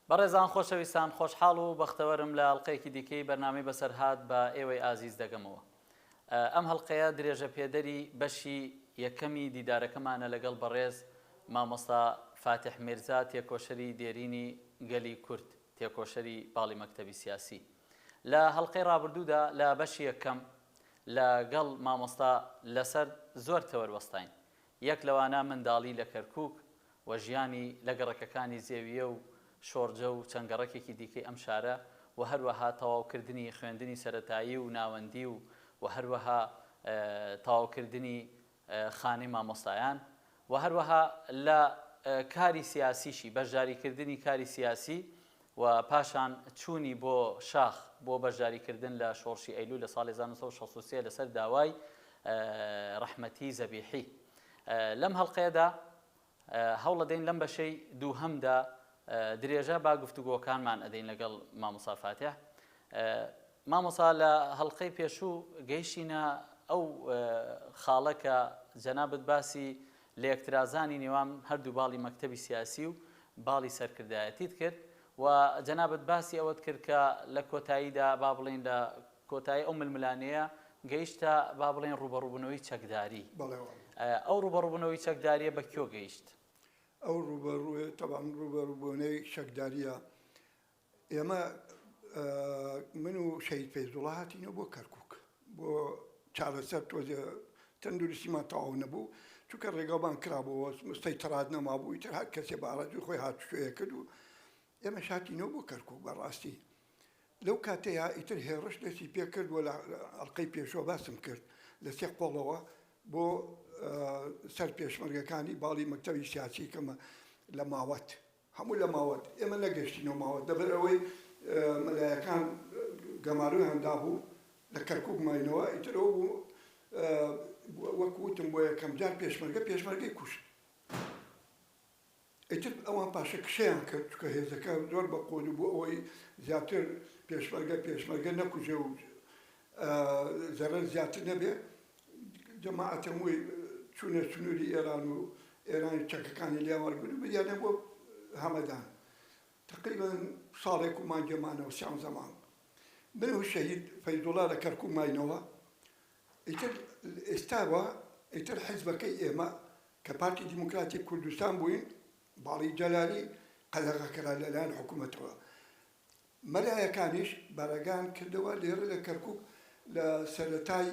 بەڕێزان خۆشەویستان خۆشحاڵ و بەختەوەرم لە ئەڵقەیەکی دیکەی بەرنامەی بەسەرهات بە ئێوەی ئازیز دەگەمەوە. ئەم هەڵقەیە درێژە پێدەری بەشی یەکەمی دیدارەکەمانە لەگەڵ بەڕێز مامۆستا فاتیح میرزا تێکۆشەری دێرینی گەلی کورد تێکۆشەری باڵی مەکتەبی سیاسی. لە هەڵقەی ڕابردوودا لە بەشی یەکەم لە گەڵ مامۆستا لەسەر زۆر تەوەر وەستاین یەک لەوانە منداڵی لە کەرکووک و ژیانی لە گەڕەکەکانی زێویە و شۆڕجە و چەند گەڕەکێکی دیکەی ئەم شارە و هەروەها تەواوکردنی خوێندنی سەرەتایی و ناوەندی و و هەروەها تەواوکردنی خانەی مامۆستایان و هەروەها لە کاری سیاسیشی بەشداریکردنی کاری سیاسی و پاشان چوونی بۆ شاخ بۆ بەشداریکردن لە شۆڕشی ئەیلوول لە ساڵی 1963 لەسەر داوای ڕەحمەتی زەبیحی. لەم هەڵقەیەدا هەوڵەدەین لەم بەشەی دووهەمدا درێژە با گفتوگۆکانمان ئەدەین لەگەڵ مامۆسا فاتح. مامۆسا لە هەڵقەی پێشوو گەیشتینە ئەو خاڵە کە جەنابت باسی لەیەکترازانی نێوان هەردوو باڵی مەکتەبی سیاسی و باڵی سەرکردایەتیت کرد و جەنابت باسی ئەوەت کرد کە لە کۆتاییدا با بڵێین لە کۆتایی ئەو ململانێیە گەیشتە با بڵێین ڕووبەڕووبوونەوەی چەکداری. بەڵێ وابوو. ئەو ڕووبەڕووبوونەوەی چەکدارییە بە کوێ گەیشت؟ ئەو ڕووبەڕوو تەبعەن ڕووبەڕووبوونەوەی چەکدارییە ئێمە من و شەهید فەیزوڵا هاتینەوە بۆ کەرکک بۆ چارەسەر تۆزێ تەندروستیمان تەواو نەبوو چونکە ڕێگاوبان کرابەوە سەیتەرات نەمابوو ئیتر هەر کەسێ بە ئارەزووی خۆی هاتوچۆیە کرد و ئێمە هاتینەوە بۆ کەرکک بەڕاستی لەو کاتەیە ئیتر هێڕش دەستی پێ کرد و لە ئەڵلقەی پێشەوە باسم کرد لە سێ قۆڵەوە بۆ سەر پێشمەرگەکانی باڵی مەکتەبی سیاسی کەمە لە ماوەت هەموو لە ماوەت، ئێمە نەگەشتینەوە ماوەت لەبەر ئەوەی مەلایەکان گەمارۆیان دابوو، لە کەرکوک ماینەوە، ئیتر ئەوە بوو وەک وتم بۆ یەکەم جار پێشمەرگە پێشمەرگەی کوشت. ئیتر ئەوان پاشەکشەیان کرد، چونکە هێزەکە زۆر بە قووت بوو بۆ ئەوەی زیاتر پێشمەرگە پێشمەرگە نەکوژێ و زەرەر زیاتر نەبێ، جەماعەت هەمووی چوونە سنووری ئێران و ئێرانی چەکەکانی لێیان وەرگرت و بردیانە بۆ هەمەدان. تەقریبەن ساڵێک و مانگێ مانەوە، سیانزە مانگ. من و شەهید فەیزوڵا لە کەرکووک ماینەوە. ئیتر ئێستاوە ئیتر حیزبەکەی ئێمە کە پارتی دیموکراتی کوردستان بووین، باڵی جەلالی قەدەغە کرا لەلایەن حکوومەتەوە. مەلایەکانیش بارەگایان کردەوە لێرە لە کەرکوک لە سەرەتای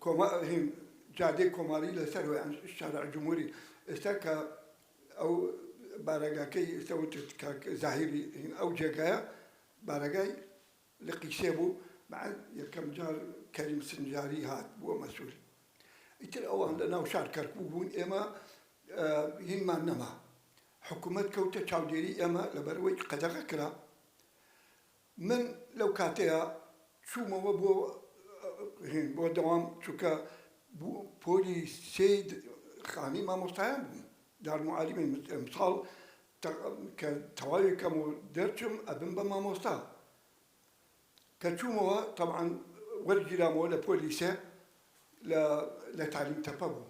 کۆما هین جادەی کۆماری لەسەر یان شارع جمهوری ئێستا کە ئەو بارەگاکەی ئێستا وتت کاک زاهیری هین ئەو جێگایە بارەگای لقی سێ بوو بعد یەکەم جار کەریم سنجاری هات بووە مەسول ئیتر ئەوان لە ناو شار کەرکوک بوون ئێمە هینمان نەما حکومەت کەوتە چاودێری ئێمە لەبەرئەوەی قەدەغە کرا من لەو کاتەیا چوومەوە بۆ هین بۆ دەوام چونکە پۆلی سێی خانەی مامۆستایان بووم دارموعەلیمی ئەمساڵ کە تەواوی کەم و دەرچم ئەبم بە مامۆستا کە چوومەوە تەبعەن وەرگیرامەوە لە پۆلی سێ لە لە تالیم تەپە بوو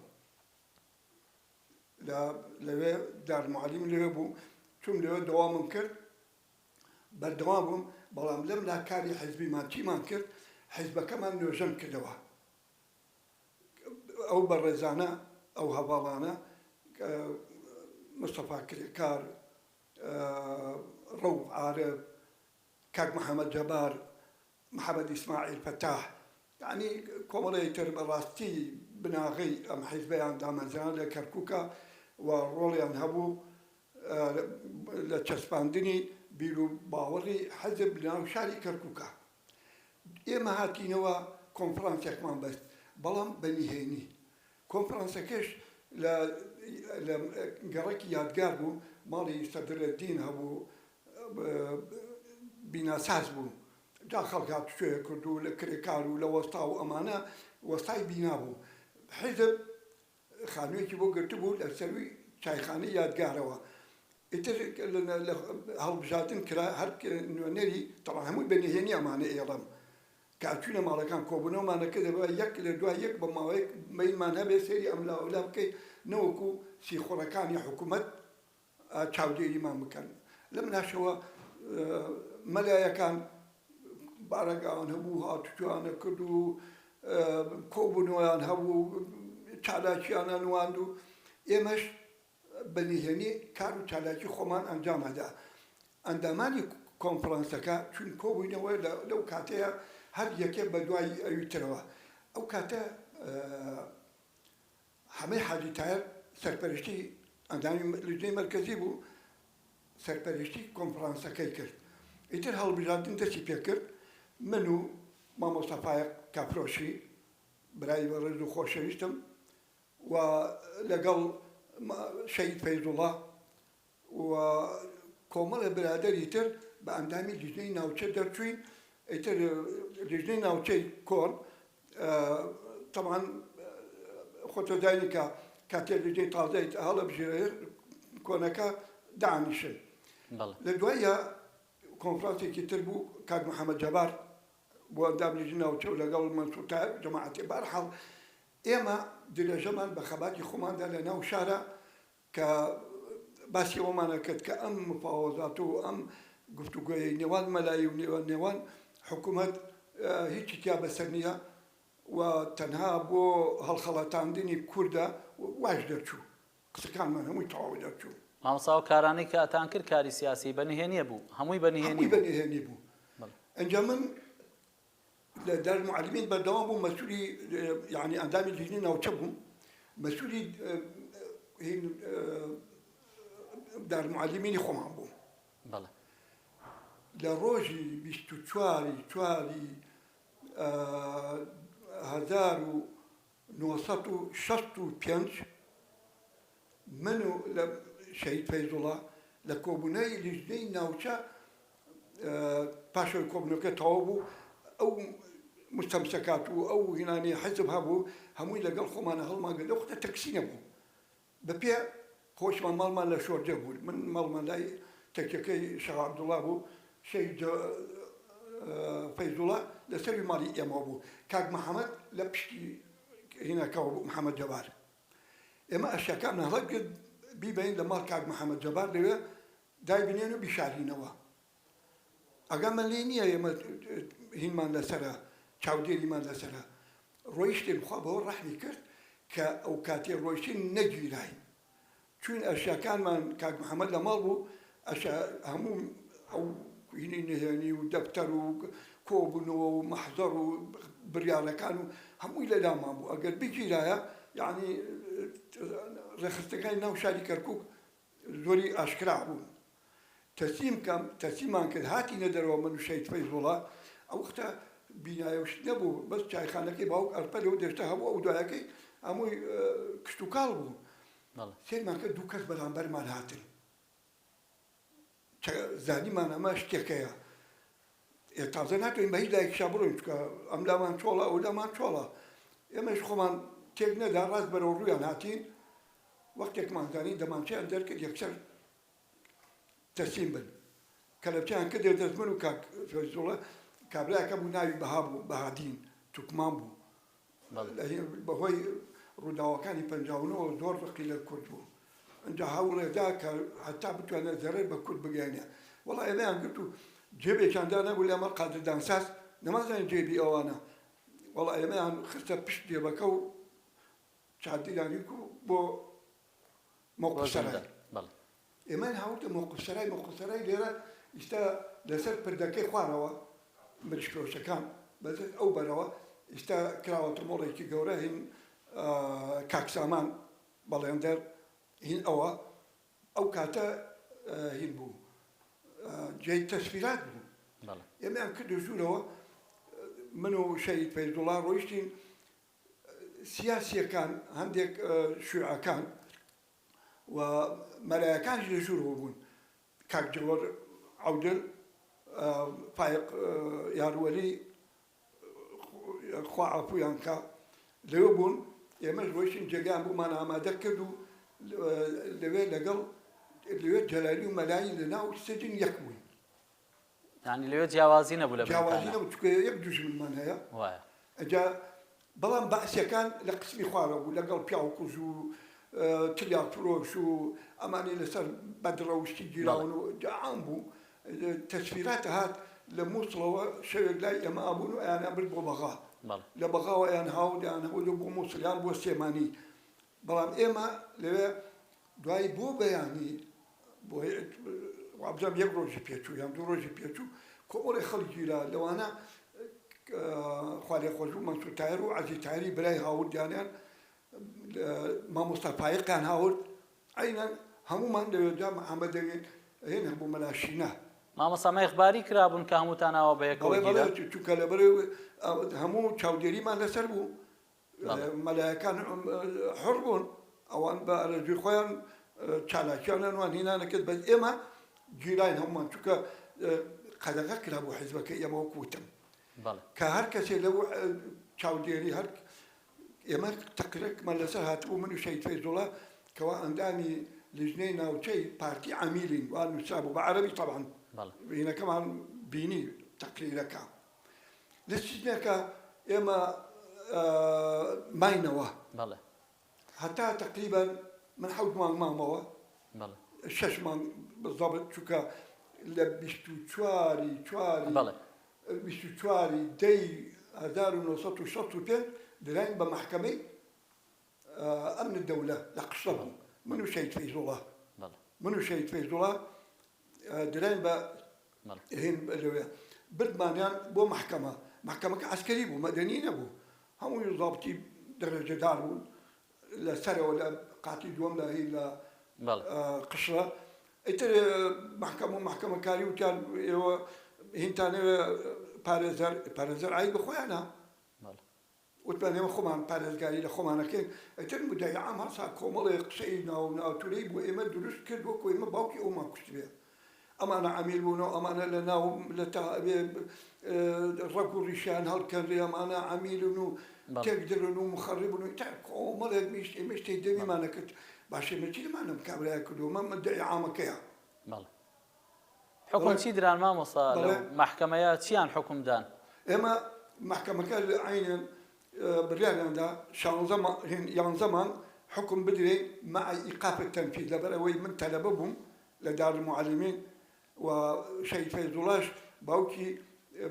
لە لەوێ دارمعلیم لەوێ بوو چووم لەوێ دەوامم کرد بەردەوام بووم بەڵام لەم لا کاری حزبیمان چیمان کرد حزبەکەمان نۆژەن کردەوە ئەو بەڕێزانە ئەو هەڤاڵانە مستەفا کرێکار ڕەوف عارف کاک محەمەد جەبار محەمەد ئیسماعیل فەتاح، یەعنی کۆمەڵێکی تر بە ڕاستی بناغەی ئەم حیزبەیان دامەزراند لە کەرکوکا و ڕۆڵیان هەبوو لە چەسپاندنی بیرو باوەڕی حیزب لەناو شاری کەرکوکا. ئێمە هاتینەوە کۆنفرانسێکمان بەست بەڵام بە نهێنی. کۆنفرانسەکەش لە لە گەڕەکی یادگار بوو، ماڵی سەدرەدین هەبوو بیناساز بوو جا خەڵک هاتوچۆیە کرد و لە کرێکار و لە وەستا و ئەمانە وەستای بینا بوو حیزب خانوویەکی بۆ گرتبوو لە سەروی چایخانەی یادگارەوە ئیتر هەڵبژاردن کرا هەر نوێنەری تەبعەن هەمووی بە نهێنی ئەمانە ئێڵم کە ئەچوینە ماڵەکان کۆبوونەوەمان ئەکرد ئەبا یەک لە دوای یەک بە ماوەیەک مەیلمان هەبێ سەیری ئەملاوئەولا بکەی نەوەکو سیخوڕەکانی حکومەت. چاودێریمان بکەن. لەم لاشەوە مەلایەکان بارەگایان هەبوو، هاتوچۆیان ئەکرد و کۆبوونەوەیان هەبوو، چالاکییان ئەنواند و ئێمەش بە نهێنی کار و چالاکی خۆمان ئەنجام ئەدا. ئەندامانی کۆنفرانسەکە چووین کۆبووینەوە لەو کاتەیە هەر یەکێ بە دوای ئەوی ترەوە. ئەو کاتە حەمەی حاجی تایەر سەرپەرشتی ئەندامی لیژنەی مەرکەزی بوو، سەرپەرشتی کۆنفرانسەکەی کرد. ئیتر هەڵبژاردن دەستی پێکرد، من و مامۆستا فایەق کافرۆشی برای بەڕێز و خۆشەویستم و لەگەڵ شەهید فەیزوڵا و کۆمەڵێ برادەری تر بە ئەندامی لیژنەی ناوچە دەرچووین، ئیتر لیژنەی ناوچەی کۆن تەبعەن خۆت دەزانی کە کاتێ لیژنەی تازەی هەڵەبژێرێ کۆنەکە دانیشن. لە دوایە کۆنفرانسێکی تر بوو کاک محەمەد جەبار بۆ ئەندام لیژنەی ناوچە و لەگەڵ مەنسوور تاهیر و جەماعەتی بەهەرحاڵ ئێمە درێژەمان بە خەباتی خۆماندا لە ناو شارە کە باسی ئەوەمان ئەکرد کە ئەم مفاوەزات و ئەم گفتوگۆیەی نێوان مەلایی و نێوان حکوومەت هیچی تیا بەسەر نییە و تەنها بۆ هەڵخەڵەتاندنی کوردە واش دەرچوو قسەکانمان هەمووی تەواو دەرچوو. مامۆستا ئەو کارانەی کە ئەتان کرد کاری سیاسی بە نهێنیە بوو هەمووی بە نهێنی هەمووی بە نهێنی بوو ئینجا من لە دار المعلمین بەردەوام بووم مەسولی یعنی ئەندامی لیژنەی ناوچە بووم مەسولی دار المعلمینی خۆمان بووم بەڵێ لە ڕۆژی 24 چواری 1965 من و لە شەهید فەیزوڵا لە کۆبوونەی لیژنەی ناوچە پاش ئەوەی کۆبوونەوەکە تەواو بوو ئەو مستەمسەکات و ئەو هینانەی حیزب هەبوو هەمووی لەگەڵ خۆمانە هەڵمانگرت لەو وەختە تەکسی نەبوو بە پێ خۆشمان ماڵمان لە شۆرجە بوو من ماڵمان لای تەکیەکەی شا عەبدوڵا بوو شەهید فەیزوڵا لەسەروی ماڵی ئێمەوە بوو کاک محەمەد لە پشتی هینەکەوە بوو محەمەد جەبار ئێمە ئەشیاکانمان هەڵگرت بیبەین لە ماڵ کاک محەمەد جەبار لەوێ دایبنێن و بیشارینەوە ئاگامان لێ نییە ئێمە هینمان لەسەرە چاودێریمان لەسەرە ڕۆیشتین خوا بەوە ڕەحمی کرد کە ئەو کاتێ ڕۆیشتین نەگیراین چوین ئەشیاکانمان کاک محەمەد لە ماڵ بوو ئەشیا هەموو ئەو هینی نهێنی و دەفتەر و کۆبوونەوە و مەحزەڕ و بریارەکان و هەمووی لە لامان بوو ئەگەر بگیرایە یعنی ڕێکخستنەکانی ناو شاری کەرکوک زۆری ئاشکرا بوون تەسلیم کەم تەسلیمان کرد هاتینە دەرەوە من و شەهید فەیزوڵا ئەو وەختە بینایە و شت نەبوو بەس چایخانەکەی باوک ئەرپە لەو دەشتە هەبوو ئەو دوایەکەی هەمووی کشتوکاڵ بوو سەیرمان کرد دوو کەس بەرامبەرمان هاتن زانیمان ئەمە شتێکەیە ئێ تازە ناتوانین بە هیچ لایەکیشا بڕۆین چونکە ئەم لامان چۆڵە ئەو لامان چۆڵە ئێمەش خۆمان تێک نەدا ڕاست بەرەو ڕوویان هاتین وەختێکمان زانی دەمانچەیان دەرکرد یەکسەر تەسلیم بن کەلەپچەیان کردە دەست من و کاک فەیزوڵە کابرایەکە بوو ناوی بەها بوو بەهادین تورکمان بوو بەهۆی ڕووداوەکانی 59 زۆر ڕقی لە کورد بوو ئەجا هەوڵێدا کە هەتا بتوانێت زەرەر بە کورد بگەیەنێ وەڵا ئێمەیان گرت و جێبێکیان دانابوو لە مەڕ قادر دانساز نەمانزانی جێبی ئەوانە وەڵا ئێمەیان خستە پشت جێبەکە و چادریان و بۆ مۆقف سەرای ئێمەیان هاوردە مۆقف سەرای مۆقف سەرای لێرە ئیستا لەسەر پردەکەی خوارەوە مریشکفرۆشەکان بەسەر ئەو بەرەوە ئیستا کراوەتە مۆڵێکی گەورە هین کاک سامان بەڵێندەر هین ئەوە ئەو کاتە هین بوو جێی تەسفیرات بوو ئێمەیان کردە ژوورەوە من و شەهید فەیزوڵا ڕۆیشتین سیاسیەکان هەندێک شیوعەکان و مەلایەکانیش لە ژوورەوە بوون کاک جەوەر عەودل فایق یاروەلی خوا عەفویان کا لەوێ بوون ئێمەش ڕۆیشتین جێگایان بۆمان ئامادە کرد و لەوێ لەگەڵ لەوێ جەلالی و مەلایی لە ناو سجن یەک بووین یانی لەوێ جیاوازی نەبوو لە جیاوازی نەبوو چونکە یەک دوژمنمان هەیە وایە ئەجا بەڵام بەعسیەکان لە قسمی خوارەوە بوو لەگەڵ پیاوکوژ و. تلیاک فرۆش و ئەمانەی لەسەر بەدڕەوشتی گیراون و عام بوو تەسفیرات هات لە موسڵەوە شەوێک لای ئێمە ئەبوون و ئەیانیان برد بۆ بەغا لە بەغاوە ئەیان هاورد ئەیان هەبوو بۆ موسڵ یان بۆ سلێمانی بەڵام ئێمە لەوێ دوای بۆ بەیانی بۆ وابزانم یەک ڕۆژی پێچوو یان دوو ڕۆژی پێچوو کۆمەڵی خەڵک گیرا لەوانە خوالێخۆشبوو مەنسوور تاهیر و عەزیز تاهیری برای هاوردیانیان مامۆستا فایقیان هاورد عەینەن هەموومان لەوێ جا محەمەد دەوین هێن هەبوو مەلا شینە. مامۆستا مە ئیخباری کرابوون کە هەمووتان ئاوا بە یەکەوە بەڵێ بەڵێ گیران؟ چونکە لەبەر هەموو چاودێریمان لەسەر بوو بەڵێ. مەلایەکان حوڕ بوون ئەوان بە ئارەزووی خۆیان چالاکیان ئەنوان هینانە کرد بەس ئێمە گیراین هەموومان چونکە قەدەغە کرابوو حیزبەکەی ئێمە وەکو وتم بەڵێ. کە هەر کەسێ لەو چاودێری هەر ئێمە تەقریرێکمان لەسەر هاتبوو من و شەهید فەیزوڵا کەوا ئەندامی لیژنەی ناوچەی پارتی عەمیلین وا نووسرابوو بە عەرەبی تەبعەن هینەکەمان بینی تەقریرەکە لە سجنەکە ئێمە ماینەوە هەتا تەقریبەن من حەوت مانگ مامەوە شەش مانگ بالضبط چونکە لە 24 چواری 24 ی دەی 1965 دراین بە مەحکەمەی ئەمن الدولە لە قشڵە بوو من و شەهید فەیزوڵا من و شەهید فەیزوڵا دراین بە هین لەوێ بردمانیان بۆ مەحکەمە مەحکەمەکە عەسکەری بوو مەدەنی نەبوو هەمووی زابتی دەرەجەدار بوون لە سەرەوە لە قاتی دووەم لە هی لە قشڵە ئیتر مەحکەمە و مەحکەمەکاری وتیان ئێوە هینتانەوێ پارێزەر پارێزەر عەیب بە خۆیانە وتمان ئێمە خۆمان پارێزگاری لە خۆمان ئەکەین ئیتر مدعی عام هەڵسا کۆمەڵێ قسەی ناو ناوتورەی بۆ ئێمە دروست کرد وەکو ئێمە باوکی ئەومان کوشتبێ ئەمانە عەمیل بوون و ئەمانە لە ناو لە تا ئەبێ ڕەگ و ڕیشیان هەڵکەنرێ ئەمانە عەمیلن و تێکدرن و مخەڕیبن و ئیتر کۆمەڵێک میشت ئێمەش تێی دەمیمان ئەکرد باشە ئێمە چی لەمان ئەم کابرایە کردووە ئەمە مدعی عامەکەیە. بەڵێ حوکم چی دران مامۆستا لەو مەحکەمەیە چیان حوکم دان؟ ئێمە مەحکەمەکە عەینەن بڕیاریان دا شانزە مانگ یانزە مانگ حوکم بدرێین مع ایقاف التنفیذ لەبەر ئەوەی من تەلەبە بووم لە دارالمعلمین و شەهید فەیزوڵاش باوکی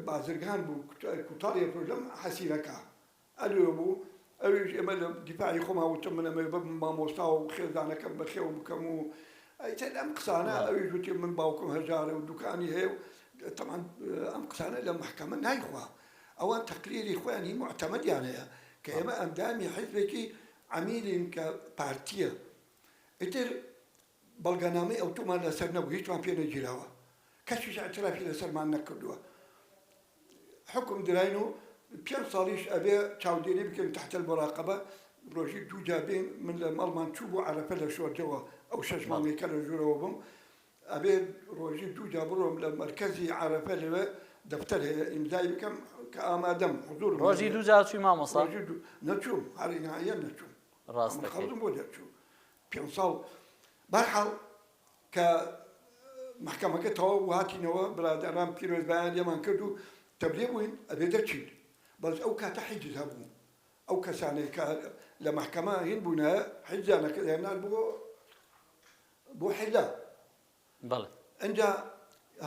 بازرگان بوو کوتاڵی ئەفرۆشت لەم حەسیرەکە ئەلوێ بوو ئەویش ئێمە لە دیفاعی خۆمان وتم من ئەمەوێ ببم مامۆستا و خێزانەکەم بەخێو بکەم و ئیتر ئەم قسانە ئەویش وتی من باوکم هەژارە و دوکانی هەیە و تەبعەن ئەم قسانە لە مەحکەمە نایخوا ئەوان تەقریری خۆیان هی موعتەمەدیان هەیە کە ئێمە ئەندامی حیزبێکی عەمیلین کە پارتییە ئیتر بەڵگەنامەی ئەوتۆمان لەسەر نەبوو هیچمان پێ نەگیراوە کەسیش ئیعترافی لەسەرمان نەکردووە حوکم دراین و پێنج ساڵیش ئەبێ چاودێری بکەین تحت المراقبە ڕۆژی دوو جار بێین من لە مەڵمان چوو بۆ عەرەفە لە شۆرجەوە ئەو شەش مانگەی کە لە ژوورەوە بووم ئەبێ ڕۆژی دوو جار بڕۆم لە مەرکەزی عەرەفە لەوێ دەفتەر هەیە ئیمزای بکەم کە ئامادەم حزورم ڕۆژی دوو جار چووی مامۆستا؟ ڕۆژی دوو نەچووم هەر نهائیەن نەچووم ڕاست دەکەی. خەڵکم بۆ دەرچوو پێنج ساڵ بەرحاڵ کە مەحکەمەکە تەواو بوو هاتینەوە برادەران پیرۆزبایان لێمان کرد و تەبلیغ بووین ئەبێ دەرچین بەس ئەو کاتە حیجز هەبوو ئەو کەسانەی کە لە مەحکەمە هین بوونە حیجزیان ئەکرد ئەیاننارد بۆ بۆ حیلە بەڵێ. ئینجا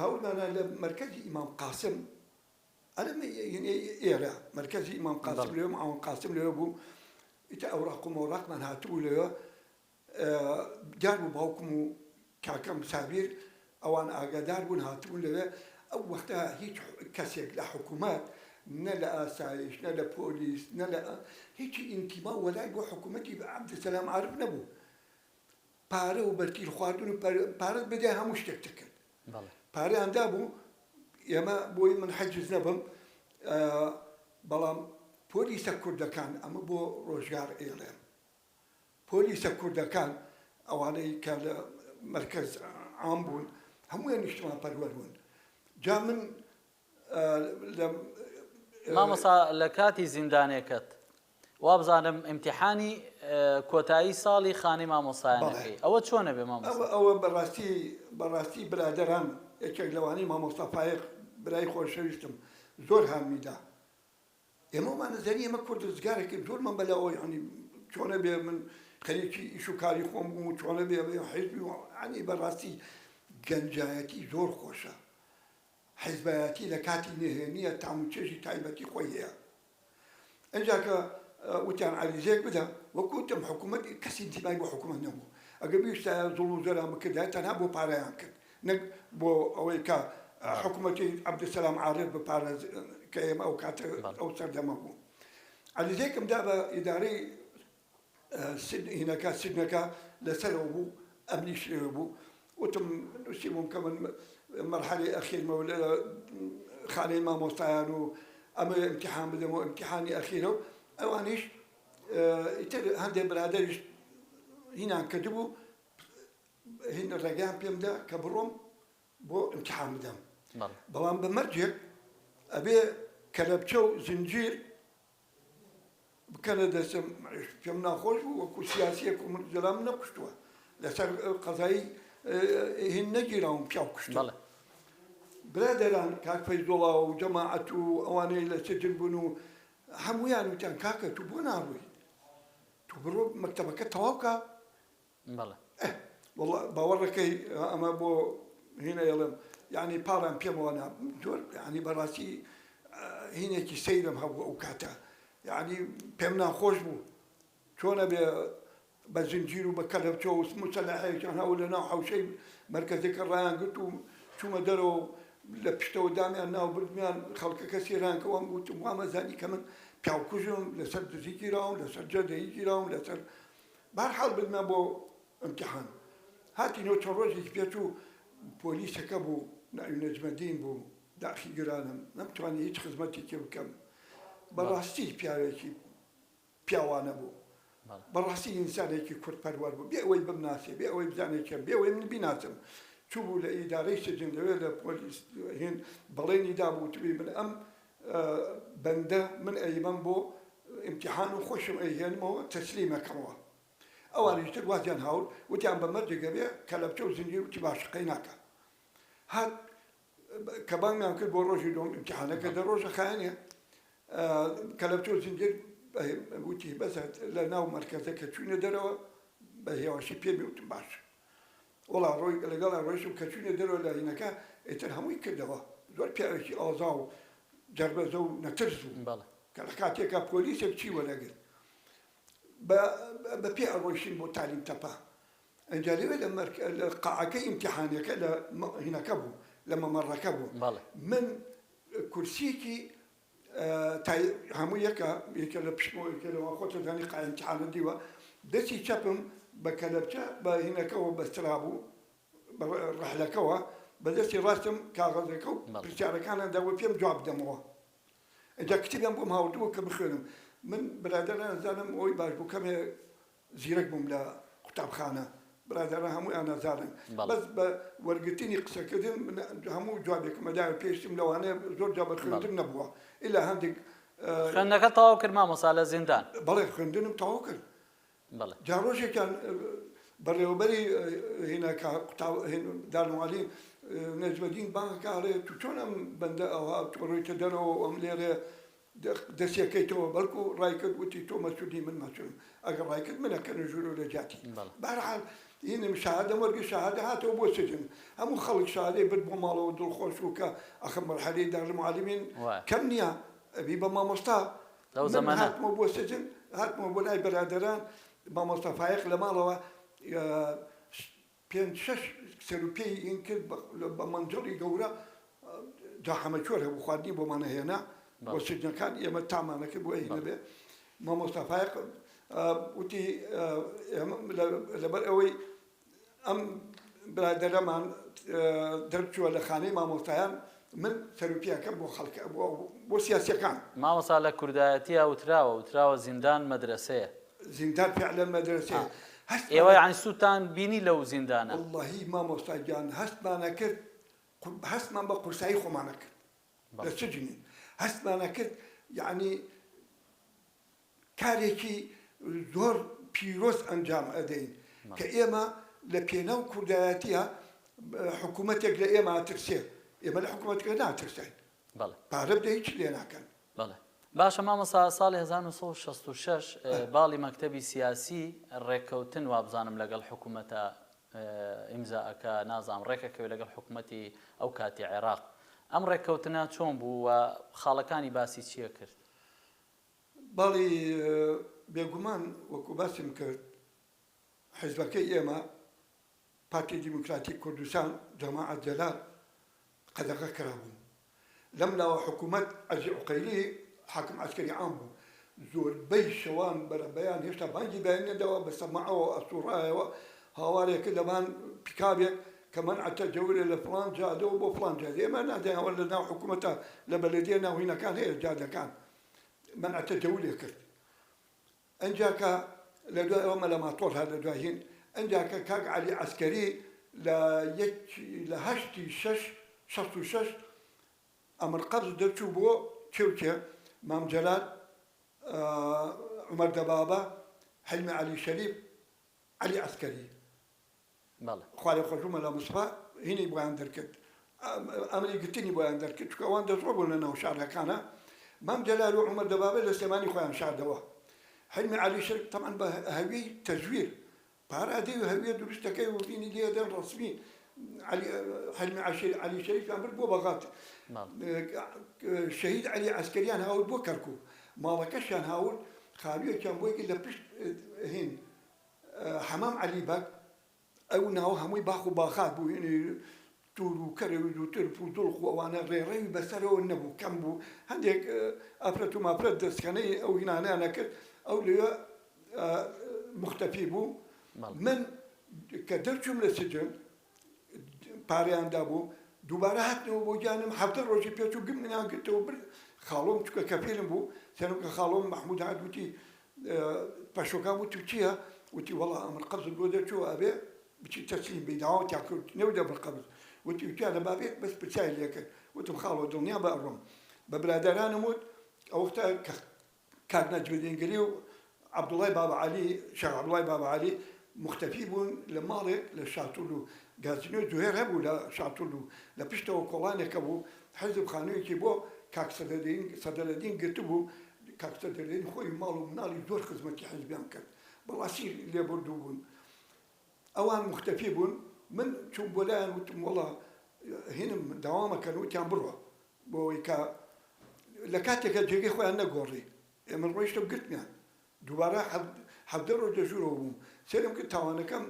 هاوردمانە لە مەرکەزی ئیمام قاسم ئەرێ ئێرە مەرکەزی ئیمام قاسم لەوێ معاون قاسم لەوێ بوو ئیتر ئەوراق و مەوراقمان هاتبوو لەوێ دیار بوو باوکم و کاکەم سابیر ئەوان ئاگادار بوون هاتبوون لەوێ ئەو وەختە هیچ کەسێک لە حکوومەت نە لە ئاسایش نە لە پۆلیس نە لە هیچی ئینتیما و وەلای بۆ حکوومەتی عەبدولسەلام عارف نەبوو پارە و بەرتیل خواردن و پارەت بدای هەموو شتێک دەکرد پارەیان دابوو ئێمە بۆی من حەجز نەبم بەڵام پۆلیسە کوردەکان ئەمە بۆ ڕۆژگار ئێڵێم پۆلیسە کوردەکان ئەوانەی کە لە مەرکەز عام بوون هەموویان نیشتمان پەروەر بوون جا من لە مامۆستا لە کاتی زیندانێکەت وابزانم ئیمتیحانی کۆتایی ساڵی خانەی مامۆستایانەکەی ئەوە چۆنە بێ مامۆستا؟ ئەوە بەڕاستی بەڕاستی برادەران یەکێک لەوانەی مامۆستا فایەق برای خۆشەویستم زۆر هانمی دا ئێمە ومانە زانی ئێمە کورد ڕزگارەکەین زۆرمان بەلاوە یانی چۆنە بێ من. خەریکی ئیش و کاری خۆم بووم و چۆنە بێ بێ حیزبی و یانی بەڕاستی گەنجایەتی زۆر خۆشە حیزبایەتی لە کاتی نهێنیە تام و چێژی تایبەتی خۆی هەیە ئینجا کە وتیان عەریزەیەک بدە وەک وتم حکوومەت کەس ئینتیمای بۆ حکوومەت نەبوو ئەگەر بیویستایە زوڵم و زۆریان بکردایە تەنها بۆ پارەیان کرد نەک بۆ ئەوەی کە حکوومەتی عەبدولسەلام عارف بپارێز کە ئێمە ئەو کاتە ئەو سەردەمە بوو عەریزەیەکم دا بە ئیدارەی هینەکە سجنەکە لەسەرەوە بوو ئەمنیش لەوێ بوو وتم نووسیبووم کە من مەرحەلەی ئەخیرمەوە لە خانەی مامۆستایان و ئەمە ئیمتیحان بدەمەوە ئیمتیحانی ئەخیرە و ئەوانیش ئیتر هەندێک برادەریش هینان کردبوو هین ڕێگەیان پێم دا کە بڕۆم بۆ ئیمتیحان بدەم بەڵام بە مەرجێک ئەبێ کەلەپچە و زنجیر بکەنە دەستم پێم ناخۆش بوو وەکو سیاسیەک و من جەلام نەکوشتووە لەسەر قەزایی هین نەگیراوم پیاو کوشتووە برادەران کاک فەیزوڵا و جەماعەت و ئەوانەی لە سجن بوون و هەمویان وتیان کاکە تو بۆ ناڕۆی تو بڕۆ مەکتەبەکە تەواو کە بەڵێ. ئه وەڵا باوەڕەکەی ئەمە بۆ هینە ئەڵێم یانی پاڵیان پێمەوە نا زۆر یانی بەڕاستی هینێکی سەیرم هەبوو ئەو کاتە یانی پێم ناخۆش بوو چۆنە بێ بە زنجیر و بە کەلەپچە و موسەلەحەیەکیان هەبوو لە ناو حەوشەی مەرکەزەکە ڕایان گرت و چوومە دەرەوە و لە پشتەوە دامیان ناو بردمیان خەڵکەکە سێران کە وام وتم وامەزانی کە من پیاوکوژم لەسەر دزی گیراوم لەسەر جەردەیی گیراوم لەسەر بەهەرحاڵ بردمان بۆ ئیمتیحان. هاتینەوە چەند ڕۆژێکی پێچوو پۆلیسەکە بوو ناوی نەجمەدین بوو داخی گرانم نەمتوانی هیچ خزمەتێکی بکەم بەڕاستی پیاوێکی پیاوانە بوو بەڕاستی ئینسانێکی کوردپەروەر بوو بێ ئەوەی بمناسێ بێ ئەوەی بزانێ کێم بێ ئەوەی من بیناسم چوو لە ئیدارەی سجن لەوێ لە پۆلیس هین بەڵێنی دابوو وتبووی من ئەم بەندە من ئەیبەم بۆ ئیمتیحان و خۆشم ئەیهێنمەوە تەسلیم ئەکەمەوە ئەوانیش تر وازیان هاورد وتیان بە مەرجێک ئەبێ کەلەپچە و زنجیر وتی باشە قەی ناکا هات کە بانگمان کرد بۆ ڕۆژی دووەم ئیمتیحانەکە دە ڕۆژە خایەنێ کەلەپچە و زنجیر وتی بەس لە ناو مەرکەزە کە چوینە دەرەوە بە هێواشی پێمی وتم باش وەڵا ڕۆی لەگەڵا ڕۆیشتم کە چوینە دەرەوە لە هینەکە ئیتر هەمووی کردەوە زۆر پیاوێکی ئازا و جەربەزە و نەترس بوو بەڵێ. کە لە کاتێکا پۆلیسێک چی وەرەگرت بە بە پێ ئەڕۆیشتین بۆ تالیم تەپە ئینجا لەوێ لە مەرک لە قاعەکەی ئیمتیحانەکە لە هینەکە بوو لە مەمەڕەکە بوو بەڵێ. من کورسیەکی تای هەموو یەکە یەکە لە پشتمەوە یەکە لەوان خۆت دەزانی قاعە ئیمتیحانت دیوە دەستی چەپم بە کەلەپچە بە هینەکەوە بەسترابوو بە ڕەحلەکەوە بە دەستی ڕاستم کاغەزەکە و پرسیارەکانیان دابوو پێم جواب بدەمەوە ئینجا کتێبیان بۆم هاوردبوو کە بخوێنم من برادەران ئەزانم ئەوەی باش بوو کەمێ زیرەک بووم لە قوتابخانە برادەران هەموویان ئەزانن بەس بە وەرگرتنی قسەکردن من هەموو جوابێکم ئەدایە پێشتم لەوانەیە زۆر جا بە خوێندن نەبووە ئیلا هەندێک خوێندنەکە تەواو کرد مامۆستا لە زیندان؟ بەڵێ خوێندنم تەواو کرد بەڵێ. جا ڕۆژێکیان بەڕێوەبەری هینەکە قوتاب دارالمعلم نەجمەدین بانگ کە ئەڵێ تو چۆن ئەم بەندە ئەوها تۆ ڕۆیتە دەرەوە و ئەم لێرە دەسیەکەیتەوە بەڵکو ڕایکرد وتی تۆ مەسولی من مەسولم ئەگەر ڕایکرد من ئەکەنە ژوورەوە لە جیاتی بەهەرحاڵ هینم شەهادەم وەرگرت شەهادە هاتەوە بۆ سجن هەموو خەڵک شەهادەی برد بۆ ماڵەوە دڵخۆش بوو کە ئەخە مەرحەلەی دارالمعلمین کەم نییە ئەبی بە مامۆستا من هاتمەوە بۆ سجن هاتمەوە بۆ لای برادەران مامۆستا فایەق لە ماڵەوە پێنج شەش سەروپێی این کرد بە مەنجەڵی گەورە جا حەمەکوێر هەبوو خواردنی بۆمان ئەهێنا بۆ سجنەکان ئێمە تامانە کرد بۆ ئەی نەبێ مامۆستا فایق وتی لەبەر ئەوەی ئەم برادەرەمان دەرچووە لە خانەی مامۆستایان من سەروپیەکەم بۆ خەڵکە بۆ سیاسیەکان. مامۆستا لە کوردایەتیا وتراوە وتراوە زیندان مەدرەسەیە. زیندان فعلەن مەدرەسەیە. هەستمان ئێوە یانی سوودتان بینی لەو زیندانە؟ وەڵڵاهی مامۆستا گیان هەستمان ئەکرد هەستمان بە قورسایی خۆمان ئەکرد لە سجنین هەستمان ئەکرد یانی کارێکی زۆر پیرۆز ئەنجام ئەدەین کە ئێمە لە پێناو کوردایەتیە حکوومەتێک لە ئێمە ئەترسێ ئێمە لە حکوومەتەکە ناترسین بەڵێ پارە بدە هیچ لێ ناکەن. بەڵێ. باشە مامۆستا ساڵی 1966 باڵی مەکتەبی سیاسی ڕێککەوتن وابزانم لەگەڵ حکوومەتە ئیمزا ئەکا نازانم ڕێکەکەوێ لەگەڵ حکوومەتی ئەو کاتی عێراق ئەم ڕێککەوتنە چۆن بوو و خاڵەکانی باسی چییە کرد؟ بەڵی بێگومان وەکو باسم کرد حیزبەکەی ئێمە پارتی دیموکراتی کوردستان جەماعەت جەلال قەدەغە کرابوو. لەم لاوە حکوومەت عەزی عوقەیلی حاکم عەسکەری عام بوو. زۆربەی شەوان بەرەبەیان هێشتا بانگی بەیانی نەداوە بە سەماعەوە ئەسووڕایەوە هاوارێ کرد لەبان پیکابێک کە مەنع تەجەولە لە فڵان جادەوە بۆ فڵان جادە. ئێمە نازانین ئەوە لە ناو حکوومەتە لە بەلەدیە ناو هینەکان هەیە جادەکان مەنع تەجەولێ کرد. ئنجا کە لە دوای ئەوە مەلا ماتۆر هات لە دوای هین ئنجا کە کاک عەلی عەسکەری لە یەک لە هەشتی شەش 66 ئەمر قەبز دەرچوو بۆ کێ و کێ مام جەلال عومەر دەبابە حیلمی عەلی شەریف عەلی عەسکەری بەڵێ. خوا لێ خۆش بوو مەلا مستەفا هینی بۆیان دەرکرد ئەمری گرتنی بۆیان دەرکرد چونکە ئەوان دەستڕۆ بوون لە ناو شارەکانە مام جەلال و عومەر دەبابە لە سلێمانی خۆیان شاردەوە حلمی عەلی شەریف تەبعەن بە هەویەی تەزویر پارە ئەدەی و هەویە دروست دەکەی و هینی لێ دەن ڕەسمی عەلی حلمی عەشیر عەلی شەریفیان برد بۆ بەغات شەهید عەلی عەسکەریان هاورد بۆ کەرکوک ماڵەکەشیان هاورد خاویەکیان بۆی کرد لە پشت هین حەمام عەلی بەگ ئەو ناوە هەمووی باخ و باخات بوو یەنی تور و کەرەویز و ترپ و دڵخ و ئەوانە ڕێڕەوی بەسەرەوە نەبوو کەم بوو هەندێک ئافرەت و مافرەت دەستکەنەی ئەو هینانەیان ئەکرد ئەو لەوێ موختەفی بوو من کە دەرچووم لە سجن پارەیان دابوو دووبارە هاتنەوە بۆ گیانم 17 ڕۆژی پێچوو گم منیان گرتەوە برد خاڵۆم چونکە کەفیلم بوو سەرم کە خاڵۆم مەحموود هات وتی پەشۆکان وتم چییە؟ وتی وەڵا ئەمر قەبزت بۆ دەرچووە ئەبێ بچی تەسلیم بی داواتیان کرد نەوت ئەمر قەبز وتی وتیانە با بێت بەس پرسیاری لێ کرد وتم خاڵۆ دڵنیا بە ئەڕۆم بە برادەرانم وت ئەوەختە کە کاک نەجمەدین گەلی و عەبدوڵای بابە عەلی شێخ عەبدوڵای بابە عەلی موختەفی بوون لە ماڵێک لە شاتولو گازینۆی زوهێر هەبوو لە شاتولو لە پشتەوە کۆڵانێک هەبوو حیزب خانوویەکی بۆ کاک سەدرەدین سەدرەدین گرتبوو کاک سەدرەدین خۆی ماڵ و مناڵی زۆر خزمەتی حیزبیان کرد بەڕاستی لێبوردوو بوون ئەوان موختەفی بوون من چووم بۆ لایان وتم وەڵا هینم داوامەکەن وتیان بڕۆ بۆ ئەوەی کە لە کاتێکە جێگەی خۆیان نەگۆڕی ئێمە ڕۆیشتم گرتمیان دووبارە 17 ڕۆژ لە ژوورەوە بووم سەیرم کرد تاوانەکەم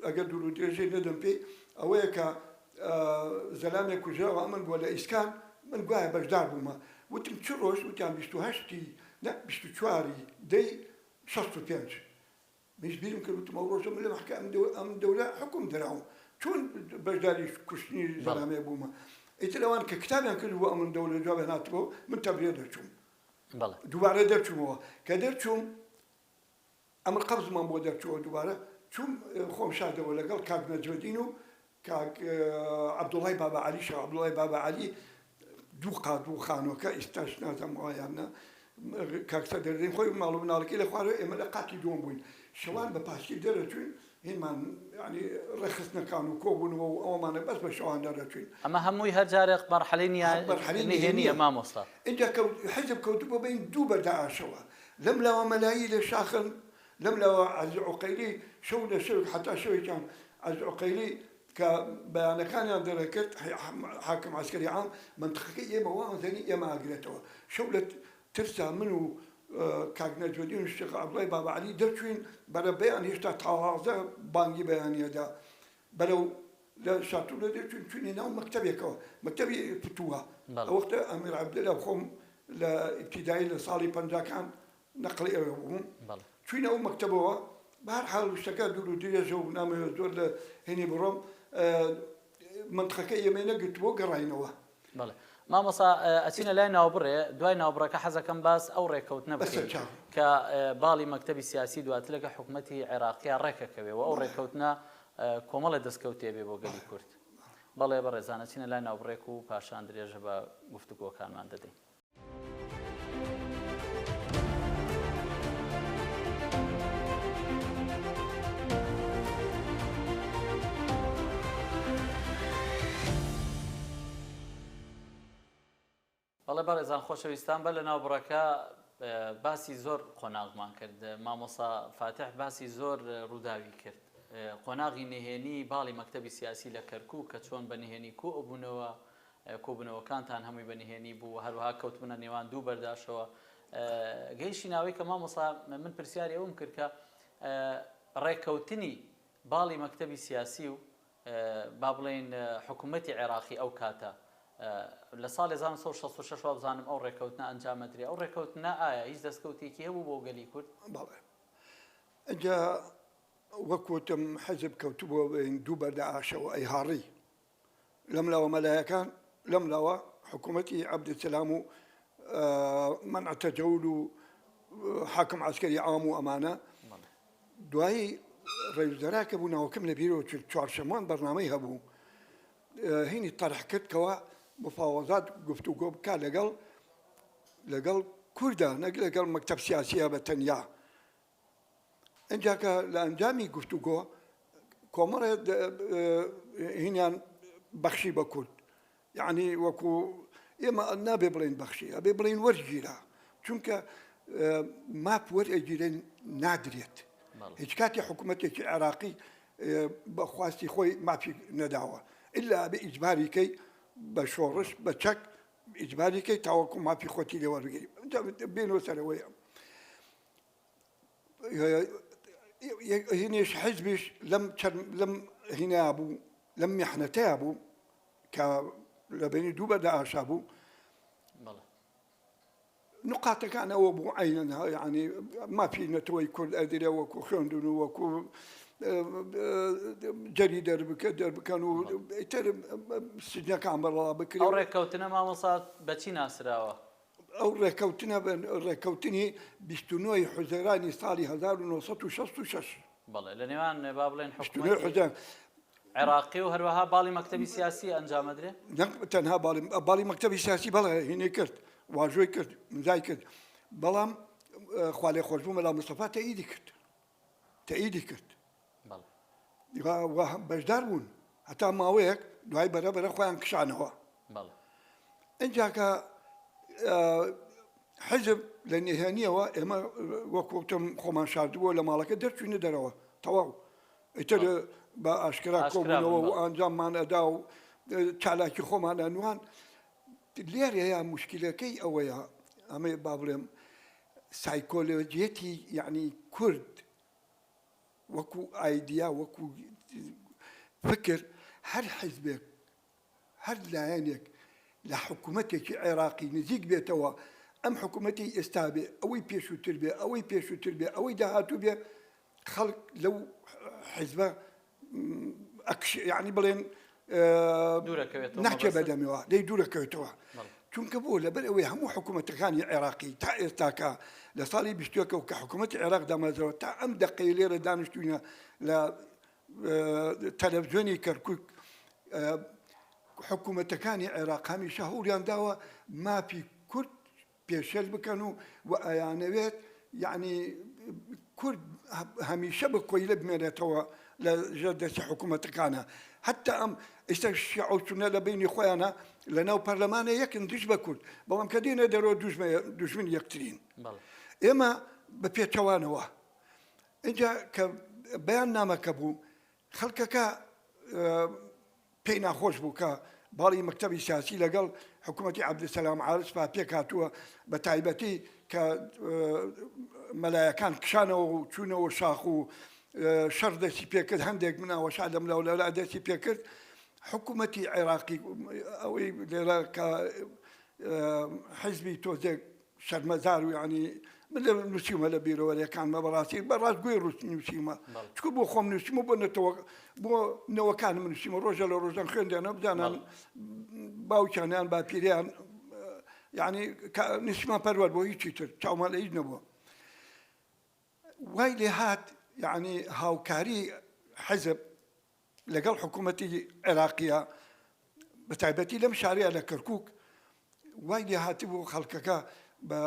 ئەگەر دوور و درێژەی نەدەم پێی ئەوەیە کە زەلامێک کوژراوە ئەمن بووە لە ئیسکان من گوایە بەشدار بوومە وتم چ ڕۆژ وتیان 28 ی نە 24 ی دەی 65 منیش بیرم کرد وتم ئەو ڕۆژە من لە مەحکە ئەم دەو ئەم دەولە حوکم دراوم چۆن بەشداری کوشتنی زەلامێک بوومە ئیتر ئەوان کە کتابیان کرد بۆ ئەمن دەولە جوابیان هاتبەوە من تەبریە دەرچووم بەڵێ. دووبارە دەرچوومەوە کە دەرچووم ئەمر قەبزمان بۆ دەرچووە دووبارە چووم خۆم شاردەوە لەگەڵ کاک نەجمەدین و کاک عەبدوڵای بابە عەلی شێخ عەبدوڵای بابە عەلی دوو قات بوو خانووەکە ئیستاش نازانم وایە یان نا کاک سەدرەدین خۆی ماڵ و مناڵەکەی لە خوارەوە ئێمە لە قاتی دووەم بووین شەوان بە پاسکیل دەرەچووین هینمان یانی ڕێکخستنەکان و کۆبوونەوە و ئەوەمانە بەس بە شەوان دەرەچووین. ئەمە هەمووی هەر جارێک مەرحەلەی مەرحەلەی نهێنییە نهێنییە مامۆستا. ئینجا کەوت حیزب کەوتبووە بەین دوو بەردە ئاشەوە لەم لاوە مەلایی لە شاخن لەم لاوە عەزیز عوقەیلی شەو لە شەوێک حەتا شەوێکیان عەزیز عوقەیلی کە بەیانەکانیان دەرەکرد حاکم عەسکەری عام مەنتقەکەی ئێمە وازەنی ئێمە ئاگرێتەوە شەو لە ترسا من و کاک نەجمەدین و شێخ عەبدوڵای بابە عەلی دەرچووین بەرەبەیان هێشتا تازە بانگی بەیانیەدا بەرەو لە شاتولە دەرچووین چوینە ناو مەکتەبێکەوە مەکتەبی فتووە بەڵێ. ئەو وەختە ئەمیر عەبدولە خۆم لە ئیبتیدایی لە ساڵی پەنجاکان نەقڵی ئەوێ بووم بەڵێ. چوینە ئەو مەکتەبەوە بەهەر حاڵ شتەکە دوور و درێژە و نامەوێت زۆر لە هینی بڕۆم مەنتقەکە ئێمەی نەگرتبوو گەڕاینەوە. بەڵێ مامۆستا ئەچینە لای ناوبڕێ دوای ناوبڕەکە حەزەکەم باس ئەو ڕێکەوتنە بکەین کە باڵی مەکتەبی سیاسی دواتر لەگە حکومەتی عێراقیا ڕێکەکەوێ و ئەو ڕێکەوتنە کۆمەڵێ دەستکەوتێ بێ بۆ گەلی کورد. بەڵێ بەڕێزان ئەچینە لای ناوبڕێک و پاشان درێژە بە گفتوگۆکانمان دەدەین. بەڵێ بەڕێزان خۆشەویستان بەر لە ناوبڕەکە باسی زۆر قۆناغمان کرد مامۆسا فاتح باسی زۆر ڕووداوی کرد قۆناغی نهێنی باڵی مەکتەبی سیاسی لە کەرکوک کە چۆن بە نهێنی کۆ ئەبوونەوە کۆبوونەوەکانتان هەمووی بە نهێنی بوو هەروەها کەوتبوونە نێوان دوو بەرداشەوە گەیشی ناوەی کە مامۆسا من پرسیاری ئەوم کرد کە ڕێککەوتنی باڵی مەکتەبی سیاسی و با بڵێین حکوومەتی عێراقی ئەو کاتە لە ساڵی 1966 وابزانم ئەو ڕێککەوتنە ئەنجام ئەدرێ ئەو ڕێککەوتنە ئایا هیچ دەستکەوتێکی هەبوو بۆ گەلی کورد؟ بەڵێ ئەجا وەک وتم حزب کەوتبووە بەین دوو بەردە ئاشەوە ئەیهاڕی لەم لاوە مەلایەکان لەم لاوە حکوومەتی عەبدولسەلام و مەنع تەجەول و حاکم عسکەری عام و ئەمانە دوایی ڕێوزەرا کە بوو ناوەکەم لە بیرەوە چوو چوارشەممان بەرنامەی هەبوو هینی تەرح کرد کەوا مفاوەزات گفتوگۆ بکا لەگەڵ لەگەڵ کووردا نەک لەگەڵ مەکتەب سیاسیە بە تەنیا ئینجا کە لە ئەنجامی گفتوگۆ کۆمەڵێ هینیان بەخشی بە کورد یعنی وەکو ئێمە نابێ بڵێن بەخشی ئەبێ بڵێن وەرگیرا چونکە ماف وەرئەگیرێن نادرێت هیچ کاتی حکوومەتێکی عێراقی بە خواستی خۆی مافی نەداوە ئللا ئەبێ ئیجباریکەی بە شۆڕش بە چەک ئیجباریکەی تاوەکو مافی خۆتی لێ وەربگری بێنەوە سەرەوەی ئەم هینیش حیزبیش لەم لەم هینا بوو لەم میحنەتەیا بوو کە لە بینی دوو بەردە ئاشا بوو نقاتەکان ئەوە بوو عینەن یعنی مافی نەتەوەی کورد ئەدرێ وەکو خوێندن و وەکو جەری دەربکە دەربکەن و ئیتر سجنەکان بەڕەڵا بکرێ. ئەو ڕێککەوتنە مامۆستا بەچی ناسراوە؟ ئەو ڕێککەوتنە بە ڕێککەوتنی 29 ی حوزەیرانی ساڵی 1966. بەڵێ لە نێوان با بڵێن حکومەتی عێراقی و هەروەها باڵی مەکتەبی سیاسی ئەنجام ئەدرێ؟ نەک تەنها باڵی باڵی مەکتەبی سیاسی بەڵێ هینی کرد واژۆی کرد ئیمزای کرد بەڵام خوالێخۆشبوو مەلا مستەفا تەئیدی کرد تەئیدی کرد بەشدار بوون هەتا ماوەیەک دوای بەرە بەرە خۆیان کشانەوە ئینجاکە حزب لە نهێنیەوە ئێمە وەکوتم خۆمان شاردبووە لە ماڵەکە دەرچوینە دەرەوە تەواو ئیتر بە ئاشکرا کۆبوونەوە و ئەنجاممان ئەدا و چالاکی خۆمان ئەنوان لێرەیە مشکلەکەی ئەوەیە ئەمە با بڵێم سایکۆلۆجیەتی یعنی کورد وەکو ئایدیا وەکو فکر هەر حیزبێک هەر لایەنێک لە حکوومەتێکی عێراقی نزیک بێتەوە ئەم حکوومەتی ئێستا بێ ئەوەی پێشووتر بێ ئەوەی پێشووتر بێ ئەوەی داهاتوو بێ خەڵک لەو حیزبە یعنی بڵێن ناچێ بەدەمەوە لێی دوورەکەوێتەوە چونکە بۆ لەبەر ئەوەی هەموو حکوومەتەکانی عێراقی تا ئێستاکە لە ساڵی بیستێکەوە کە حکوومەتی عێراق دامەزرەوە تا ئەم دقەی لێرە دانیشتوینە لە تەلەڤزیۆنی کەرکک حکوومەتەکانی عێراق هەمیشە هەوڵیان داوە مافی کورد پێشێل بکەن و و ئەیانەوێت یەعنی کورد هەمیشە بە کۆیلە بمێنێتەوە لە ژێر دەستی حکوومەتەکانە حتا ئەم ئێستا شیعە و سوننە لە بینی خۆیانە لە ناو پەرلەمانە یەکن دژ بە کورد بەڵام کە دێنە دەرەوە دوژمن یەکترین ئێمە بە پێچەوانەوە اینجا کە بەیان نامەکە بوو خەڵکەکە پێی ناخۆش بوو کە باڵی مەکتەبی سیاسی لەگەڵ حکوومەتی عەبدولسەلام عارف پێکهاتووە، بە تایبەتی کە مەلایەکان کشانەوە و چوونەوە شاخ و شەڕ دەستی پێکرد، هەندێک مناوەشا لەملا و لەولا دەستی پێکرد. حکوومەتی عێراقی ئەوەی لێرە کە حیزبی تۆزێک شەرمەزار و یانی من لە نووسیومە لە بیرەوەریەکانمە بەڕاستی بە ڕاستگۆی ڕووس نووسیومە چکو بۆ خۆم نووسیمە بۆ نەتەوە بۆ نەوەکانم نووسیمە ڕۆژە لە ڕۆژان خوێندیانە بزانان باوکیانیان باپیریان یعنی نیشتمان پەروەر بۆ هیچی تر چاومان لە هیچ نەبووە وای لێ هات یعنی هاوکاری حەزب لەگەڵ حکوومەتی عێراقیە بە تایبەتی لەم شارەیە لە کەرکک وای لێ هاتبوو خەڵکەکە بە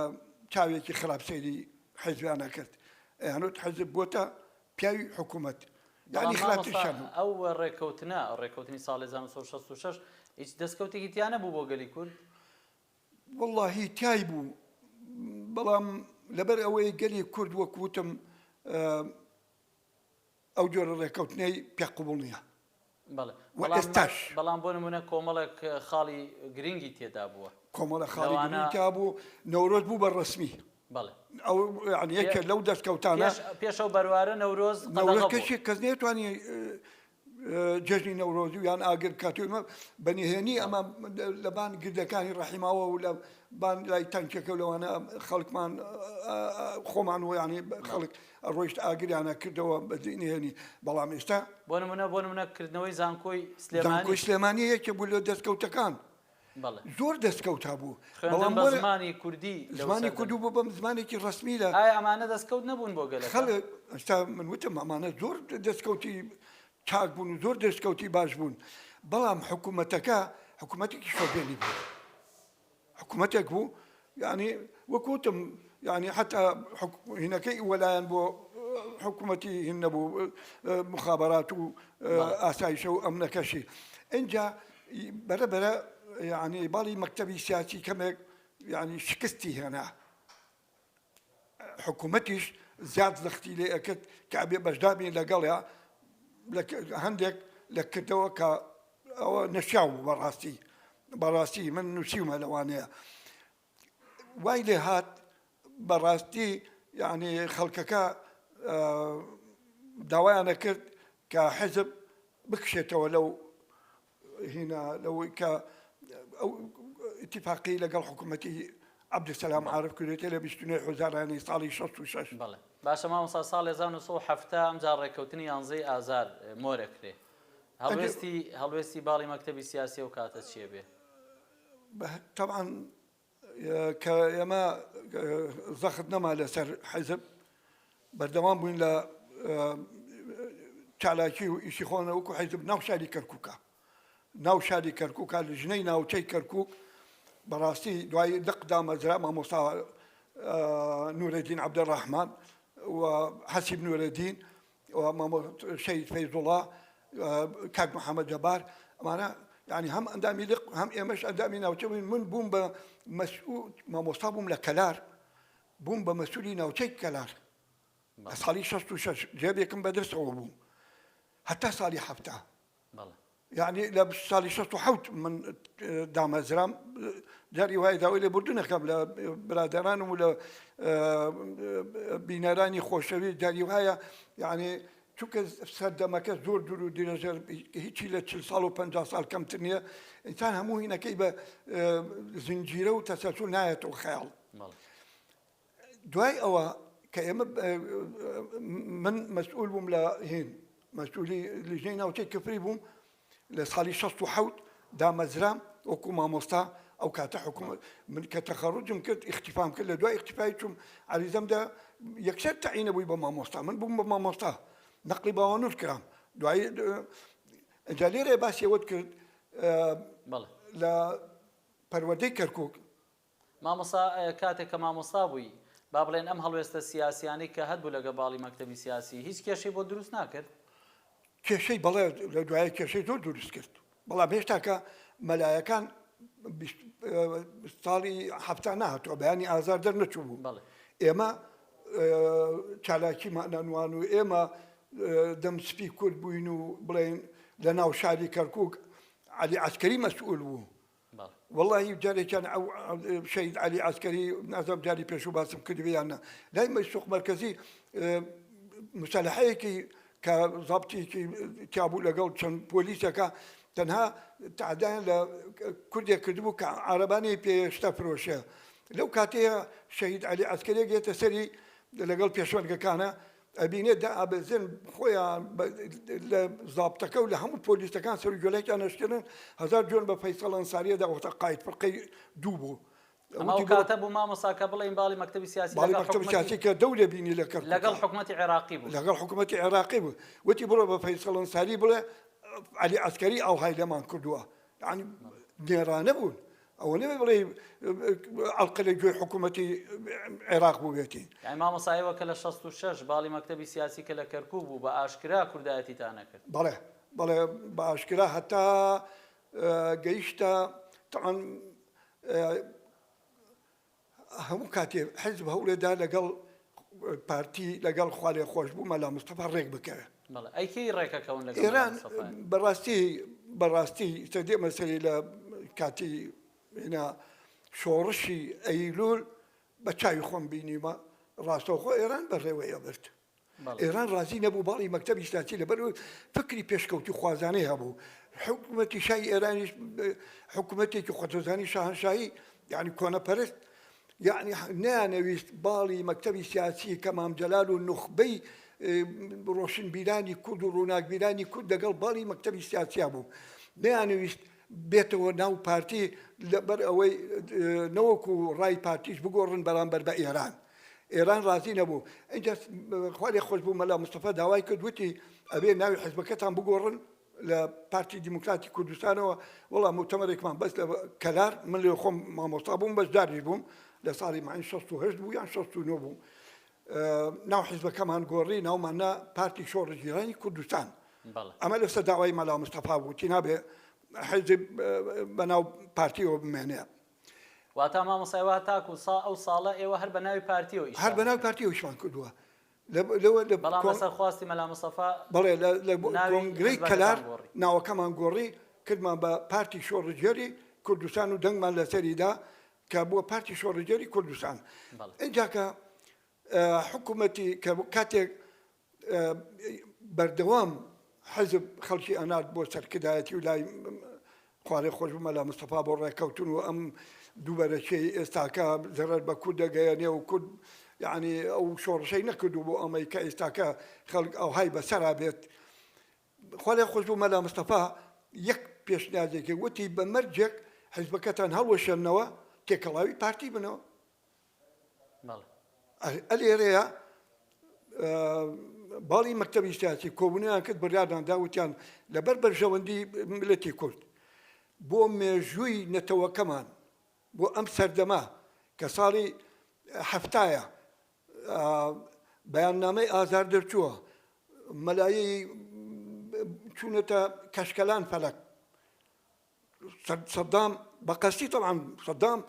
چاوێکی خراپ سەیری حیزبیان ئەکرد ئەیانوت حیزب بۆتە پیاوی حکوومەت یعنی خراپتریشیان هەبوو. ئەو ڕێککەوتنە، ڕێککەوتنی ساڵی 1966 هیچ دەستکەوتێکی تیا نەبوو بۆ گەلی کورد؟ وەڵاهی تای بوو بەڵام لەبەر ئەوەی گەلی کورد وەک وتم ئەو جۆرە ڕێکەوتنەی پێ قبوڵ نییە. بەڵێ و ئێستاش. بەڵام بۆ نمونە کۆمەڵێک خاڵی گرنگی تێدا بووە. کۆمەڵە خاڵی گرنگی تیا بوو، نەورۆز بوو بە ڕەسمی. بەڵێ. ئەو یانی یەکێک لەو دەستکەوتانە. پێش ئەو بەروارە نەورۆز قەدەغە بوو. نەورۆز کەسێک کەس نەیتوانی جەژنی نەورۆزی و یان ئاگر بکات و ئێمە بە نهێنی ئەمە لەبان گردەکانی ڕەحیماوە و لە بان لای تەنکەکە و لەوانە خەڵکمان خۆمان و یانی خەڵک ڕۆیشت ئاگریانە کردەوە بە نهێنی بەڵام ئێستا بۆ نمونە بۆ نمونە کردنەوەی زانکۆی سلێمانی زانکۆی سلێمانی یەکێ بوو لە دەستکەوتەکان بەڵێ زۆر دەستکەوت هەبوو خوێندن بەڵام بە وەرە زمانی کوردی لەو زمانی سەردەمە کوردی بوو بەم زمانێکی ڕەسمی لە ئایا ئەمانە دەستکەوت نەبوون بۆ گەلەکە؟ خەڵک ئێستا من وتم ئەمانە زۆر دەستکەوتی چاک بوون و زۆر دەستکەوتی باش بوون بەڵام حکوومەتەکە حکوومەتێکی شۆڤێنی بوو حکوومەتێک بوو یعنی وەک وتم یعنی حتا هینەکەی وەلایەن بۆ حکوومەتی هین نەبوو مخابرات و ئاسایشە و ئەمنەکەشی ئینجا بەرە بەرە یعنی باڵی مەکتەبی سیاسی کەمێک یعنی شکستی هێنا حکوومەتیش زیاد زەختی لێ ئەکرد کە ئەبێ بەشدار بین لەگەڵیا هەندێک لە کردەوە کە ئەوە نەشیاو بوو بەڕاستی بەڕاستی من نووسیومە لەوانەیە وای لێ هات بەڕاستی یعنی خەڵکەکە داوایانە کرد کە حزب بکشێتەوە لەو هینا لەوەی کە ئەو ئیتیفاقی لەگەڵ حکوومەتی عەبدولسەلام عارف کردێتە لە 29 حوزارانی ساڵی 66. بەڵێ باشە مامۆستا ساڵ 1970 ئەمجار ڕێککەوتنی یانزەی ئازار مۆرەکرێ هەڵوێستی هەڵوێستی باڵی مەکتەبی سیاسی ئەو کاتە چیە بێ؟ تەبعەن کە ئێمە زەخت نەما لەسەر حیزب بەردەوام بووین لە چالاکی و ئیشی خۆنە وەکو حیزب ناو شاری کەرکووکە ناو شاری کەرکووکە لژنەی ناوچەی کەرکووک بەڕاستی دوای لق دامەزرا مامۆستا نورەدین عەبدولڕەحمان و حەسیب نورەدین و مامۆستا شەهید فەیزوڵا کاک محەممەد جەبار ئەمانە یعنی هەم ئەندامی لق هەم ئێمەش ئەندامی ناوچە بووین من بووم بە مەسئول مامۆستا بووم لە کەلار بووم بە مەسولی ناوچەی کەلار لە ساڵی 66 جێبێکم بەدەستەوە بوو هەتا ساڵی حەفتا یەعنی لە ساڵی 67 من دامەزرام جاری وایە داوای لێبوردنەکەم لە برادەرانم و لە بینەرانی خۆشەویست جاری وایە یعنی چونکە سەردەمەکە زۆر دوور و درێژە هیچی لە چل ساڵ و 50 ساڵ کەمتر نییە ئینسان هەموو هینەکەی بە زنجیرە و تەسەلسول نایەتەوە خەیاڵ دوای ئەوە کە ئێمە من مەسئول بووم لە هین مەسئولی لیژنەی ناوچەی کفری بووم لە ساڵی 67 دامەزرام وەکو مامۆستا ئەو کاتە حکوومەت من کە تەخەڕجم کرد ئیختیفام کرد لە دوای ئیختیفای چوم عەریزەمدا یەکسەر تەعینە بووی بە مامۆستا من بووم بە مامۆستا نەقلی باوەنور کرام دوای ئینجا لێرە باسی ئەوەت کرد لە پەروەردەی کەرکک مامۆستا کاتێک کە مامۆستا بووی با بڵێن ئەم هەڵوێستە سیاسیانەی کە هەت بوو لەگە باڵی مەکتەبی سیاسی هیچ کێشەی بۆ دروست ناکرد؟ کێشەی بەڵێ لە دوایە کێشەی زۆر دروست کرد بەڵام هێشتاکە مەلایەکان ساڵی حەفتا نەهاتووە بەیانی ئازار دەرنەچوو بوو ئێمە چالاکیمان نەنوان و ئێمە دەم سپی کورد بووین و بڵێن لە ناو شاری کەرکک عەلی عەسکەری مەسئول بوو وەڵاهی جارێکیان ئەو شەهید عەلی عەسکەری نازانم جاری پێشوو باسم کردبێ یان نا لای سوق مەرکەزی مسەلحەیەکی کە زابتێکی تیابوو لەگەڵ چەند پۆلیسەکە تەنها تعدایان لە کوردێک کردبوو کە عربانی پێشتا فرۆشە لەو کاتەیە شەهید عەلی عەسکەرێک یەتە سەری لەگەڵ پێشمەرگەکانە ئەبینێ دائەبەزن خۆیان لە زابتەکە و لە هەموو پۆلیسەکان سەر و گوێلایکیان ئەشکێنن هەزار جوێن بە فەیسەڵ ئەنساریە دا وەختە قاید فرقەی دوو بوو ئەمە ئەو کاتە بوو مامۆستا کە بڵێین باڵی مەکتەبی سیاسی باڵی مەکتەبی سیاسی کە دەورێ بینی لە کەرکوک لەگەڵ حکومەتی عێراقی بوو لەگەڵ حکومەتی عێراقی بوو وتی بڕۆ بە فەیسەڵ ئەنساری بڵێ عەلی عەسکەری ئاوهای لێمان کردووە یانی نێرانە بوون ئەوە نەبێ بڵێی ئەڵقە لە گوێی حکوومەتی عێراق بووبێتی. یانی مامۆستا ئێوە کە لە 66 باڵی مەکتەبی سیاسی کە لە کەرکووک بوو بە ئاشکرا کوردایەتیتان ئەکرد؟ بەڵێ بەڵێ بە ئاشکرا هەتا گەیشتە تەعەن. هەموو کاتێ حزب هەوڵێدا لەگەڵ پارتی لەگەڵ خوالێ خۆش بوو مەلا مستەفا ڕێک بکەوێ. بەڵێ ئەی کەی ڕێکەکەون لەگەڵ مەلا ئێران مستەفا؟ بەڕاستی بەڕاستی ئیستا دێمە سەری لە کاتی هینا شۆڕشی ئەیلول بە چاوی خۆم بینیمە ڕاستەوخۆ ئێران بەڕێوەی ئەبرد. ئێران ڕازی نەبوو باڵی مەکتەبی سیاسی لەبەر فکری پێشکەوتوخوازانەی هەبوو حکوومەتی شای ئێرانیش حکوومەتێکی خۆتۆزانی شاهنشاهی یعنی کۆنەپەرست یعنی نەیانەویست باڵی مەکتەبی سیاسی کە مام جەلال و نوخبەی ڕۆشنبیرانی کورد و ڕووناکبیرانی کورد لەگەڵ باڵی مەکتەبی سیاسیا بوو نەیانەویست بێتەوە ناو پارتی لەبەر ئەوەی نەوەکو ڕای پارتیش بگۆڕن بەرامبەر بە ئێران. ئێران ڕازی نەبوو ئینجا خوا لێ خۆش بوو مەلا مستەفا داوای کرد وتی ئەبێ ناوی حزبەکەتان بگۆڕن لە پارتی دیموکراتی کوردستانەوە وەڵا موتەمەرێکمان بەس لە کەلار من لێ خۆم مامۆستا بووم بەشداریش بووم لە ساڵی ماین 68 بوو یان 69 بوو ناو حزبەکەمان گۆڕی ناومان نا پارتی شۆڕشگێرانی کوردستان ئەمە لەسەر داوای مەلا مستەفا بوو تی نابێ حزب بەناو پارتیەوە بمێنێ واتا مامۆستا ئێوە هەتاکو سا ئەو ساڵە ئێوە هەر بە ناوی پارتیەوە ئیشتان هەر بە ناوی دەکرد. پارتیەوە ئیشمان کردووە لە لەوە لە بەڵام کۆن لەسەر خواستی مەلا مستەفا بەڵێ لە لە ناوی کۆنگرەی حزبەکەتان کەلار گۆڕی. ناوەکەمان گۆڕی کردمان بە پارتی شۆڕشگێری کوردستان و دەنگمان لەسەری دا کە بووە پارتی شۆڕشگێری کوردستان. بەڵێ. ئینجا کە حکوومەتی کە کاتێک بەردەوام حزب خەڵکی ئەنارد بۆ سەرکردایەتی و لای خوارێ خۆش بوو مەلا مستەفا بۆ ڕێککەوتن و ئەم دووبەرەکیەی ئێستاکە زەرەر بە کورد دەگەیەنێ و کورد یعنی ئەو شۆڕشەی نەکردو بۆ ئەمەی کە ئێستاکە خەڵک ئەوهای بەسەرا بێت خوارێ خۆش بوو مەلا مستەفا یەک پێشنیازێکی وتی بە مەرجێک حزبەکەتان هەڵوەشێنەوە تێکەڵاوی پارتی بنەوە ئەلێرەیە باڵی مەکتەبی سیاسی کۆبوونیان کرد بڕیاریان دا وتیان لەبەر بەرژەوەندی ملەتی کورد بۆ مێژووی نەتەوەکەمان بۆ ئەم سەردەمە کە ساڵی هەفتایە بەیاننامەی ئازار دەرچووە مەلایی چوونەتە کەشکەلان فەلەک سەدام بە قەستی تەبعەن سەدام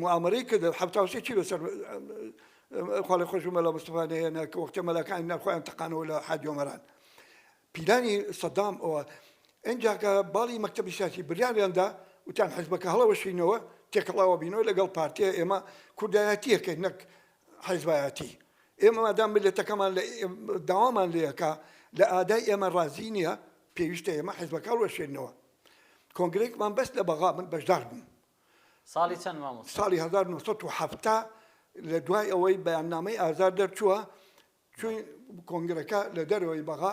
موامەرەی کرد 73 چی بەسەر خوا لێ خۆش مەلا مستەفا نەهێنا کە وەختێ مەلاکانی ناو خۆیان تەقانەوە لە حاجی ئۆمەران پیلانی سەدام ئەوە ئینجا کە باڵی مەکتەبی سیاسی بریاریان دا وتیان حزبەکە هەڵەوەشینەوە تێکەڵاوە بینەوە لەگەڵ پارتیە ئێمە کوردایەتیەکەین نەک حزبایەتی ئێمە مادام ملەتەکەمان لە داوامان لێەکە لە ئادای ئێمە ڕازی نییە پێویستە ئێمە حزبەکە هەڵوەشێنەوە کۆنگرەیەکمان بەست لە بەغا من بەشدار بووم. ساڵی چەند مامۆستا؟ ساڵی 1970 لە دوای ئەوەی بەیاننامەی ئازار دەرچووە چوین کۆنگرەکە لە دەرەوەی بەغا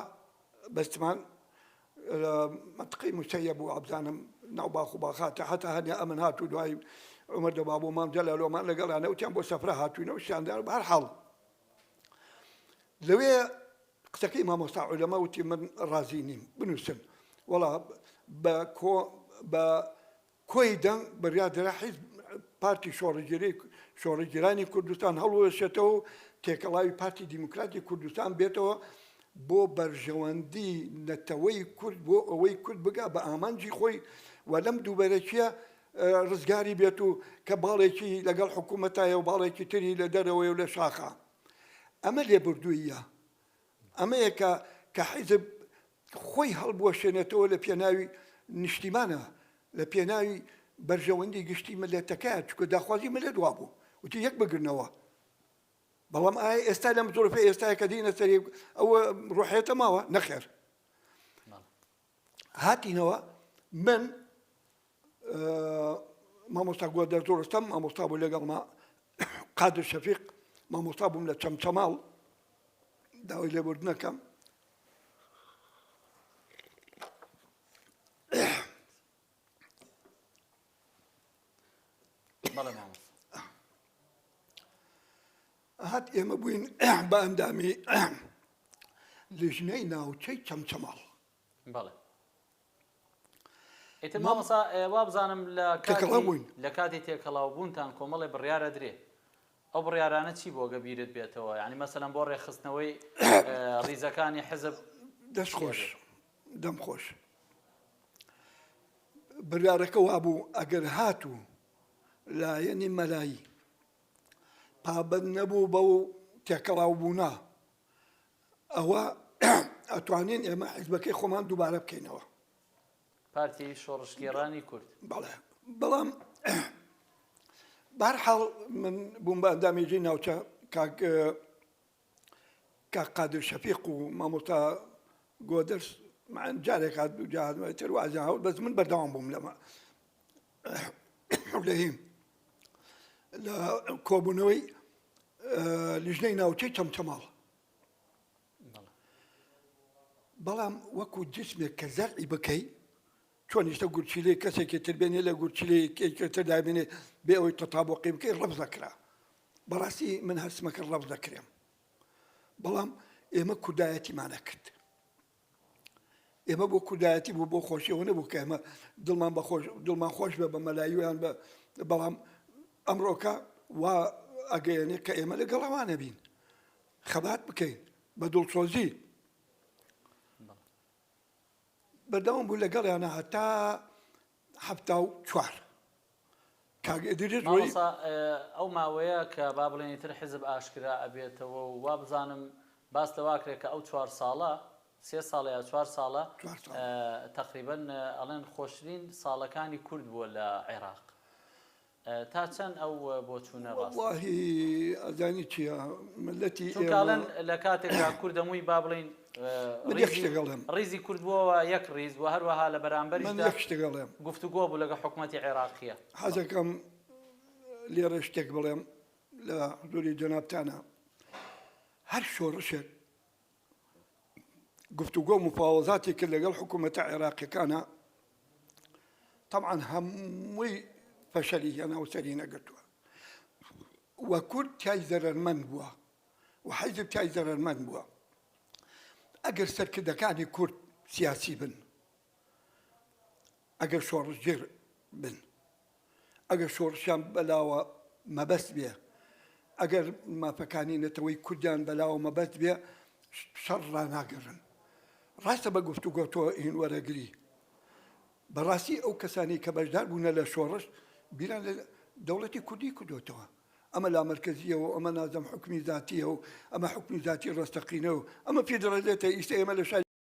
بەستمان لە مەنتقەی مسەیەب و ئابزانم ناو باخ و باخاتە هەتا هەنیا ئەمن هات و دوای عومەر دەباب و مام جەلال و ئەمان لەگەڵیانە وتیان بۆ سەفرە هاتووینە و شتیان دان بە هەر حاڵ لەوێ قسەکەی مامۆستا عولەما وتی من ڕازی نیم بنووسن وەڵا بە کۆ بە کۆی دەنگ بڕیار درا حیزب پارتی شۆڕشگێری شۆڕشگێرانی کوردستان هەڵوەشێتەوە و تێکەڵاوی پارتی دیموکراتی کوردستان بێتەوە بۆ بەرژەوەندی نەتەوەی کورد بۆ ئەوەی کورد بگا بە ئامانجی خۆی و لەم دووبەرەکیە ڕزگاری بێت و کە باڵێکی لەگەڵ حکوومەتایە و باڵێکی تری لە دەرەوەی و لە شاخە ئەمە لێبوردووییە. ئەمەیە کە کە حیزب خۆی هەڵبوەشێنێتەوە لە پێناوی نیشتیمانە، لە پێناوی بەرژەوەندی گشتی میللەتەکەیە، چونکە داخوازی میللەت وابوو، وتی یەک بگرنەوە. بەڵام ئایا ئێستا لەم زروفەی ئێستایا کە دێینە سەری ئەو ڕۆحیەتە ماوە؟ نەخێر. هاتینەوە من مامۆستا گۆدەرد ڕۆستەم مامۆستا بوو لەگەڵما قادر شەفیق مامۆستا بووم لە چەمچەماڵ داوای لێبوردنەکەم هات ئێمە بووین بە ئەندامی لیژنەی ناوچەی چەمچەماڵ بەڵێ ئیتر مامۆستا وابزانم لە تێکەڵاو بووین. لە کاتی تێکەڵاو بوونتان کۆمەڵێ بڕیار ئەدرێ ئەو بڕیارانە چی بوو گە بیرت بێتەوە یانی مەسەلەن بۆ ڕێکخستنەوەی ڕیزەکانی حزب دەست خۆش دەم خۆش بڕیارەکە وابوو ئەگەر هاتوو لایەنی مەلایی. پابەند نەبوو بەو تێکەڵاوبوونە ئەوە ئەتوانین ئێمە حیزبەکەی خۆمان دووبارە بکەینەوە. پارتی شۆڕشگێڕانی کورد. بەڵێ بەڵام بەهەرحاڵ من بووم بە ئەندامێکی ناوچە کاک کاک قادر شەفیق و مامۆستا گۆدرس جارێک هات جار تر وازیان هەوت بەس من بەردەوام بووم لەمە لەهیم لە کۆبوونەوەی لیژنەی ناوچەی چەمچەماڵ بەڵام وەکو جسمێک کە زەرعی بکەی چۆن ئیستا گورچیلەی کەسێکی تر بێنێ لە گورچیلەیەکی تر دابێنێ بێ ئەوەی تەتابقی بکەی ڕەفز دەکرا بەڕاستی من هەستمە کرد ڕەفز دەکرێم بەڵام ئێمە کوردایەتیمانە کرد ئێمە بۆ کوردایەتی بوو بۆ خۆشیەوە نەبوو کە ئێمە دڵمان بە خۆش دڵمان خۆش بێ بە مەلاییان بە بەڵام ئەمڕۆکە وا ئەگەیەنێ کە ئێمە لەگەڵ ئەوانە بین خەبات بکەین بە دڵسۆزی بەردەوام بوو لەگەڵیانە هەتا 74 کاک ئیدریس ڕۆی. مامۆستا ئەو ماوەیە کە با بڵێین ئیتر حیزب ئاشکرا ئەبێتەوە و وابزانم باس لەوە ئەکرێ کە ئەو چوار ساڵە سێ ساڵە یا چوار ساڵە تەقریبەن ئەڵێن خۆشترین ساڵەکانی کورد بووە لە عێراق تا چەند ئەو بۆچوونە ڕاستە؟ وەڵاهی ئەزانی چییە مللەتی چونکە ئێمە ئەڵێن لە کاتێکدا کورد هەمووی با بڵێین من یەک ڕیزی شتێک ئەڵێم ڕیزی کورد بووەوە یەک ڕیز و هەروەها لە من بەرامبەریشدا یەک شتێک ئەڵێم گفتوگۆ بوو لەگە حکومەتی عێراقیە. حەزەکەم لێرە شتێک بڵێم لە حزوری جەنابتانە هەر شۆڕشێک گفتوگۆ و مفاوەزاتی کرد لەگەڵ حکوومەتە عێراقیەکانە تەبعەن هەمووی فەشەلی هێنا و سەری نەگرتووە و کورد تای زەرەرمەند بووە و حیزب تای زەرەرمەند بووە ئەگەر سەرکردەکانی کورد سیاسی بن ئەگەر شۆڕشگێر بن ئەگەر شۆڕشیان بەلاوە مەبەست بێ، ئەگەر مافەکانی نەتەوەی کوردیان بەلاوە مەبەست بێ، شەڕ ڕاناگرن. ڕاستە بە گفتوگۆ تۆ هین وەرەگری. بەڕاستی ئەو کەسانەی کە بەشدار بوونە لە شۆڕش بیران لە دەوڵەتی کوردی کردۆتەوە. ئەمە لامەرکەزییە و ئەمە نازم حوکمی زاتییە و ئەمە حوکمی زاتی ڕاستەقینە و ئەمە فیدڕالیەتە. ئیستە ئێمە لە شاری.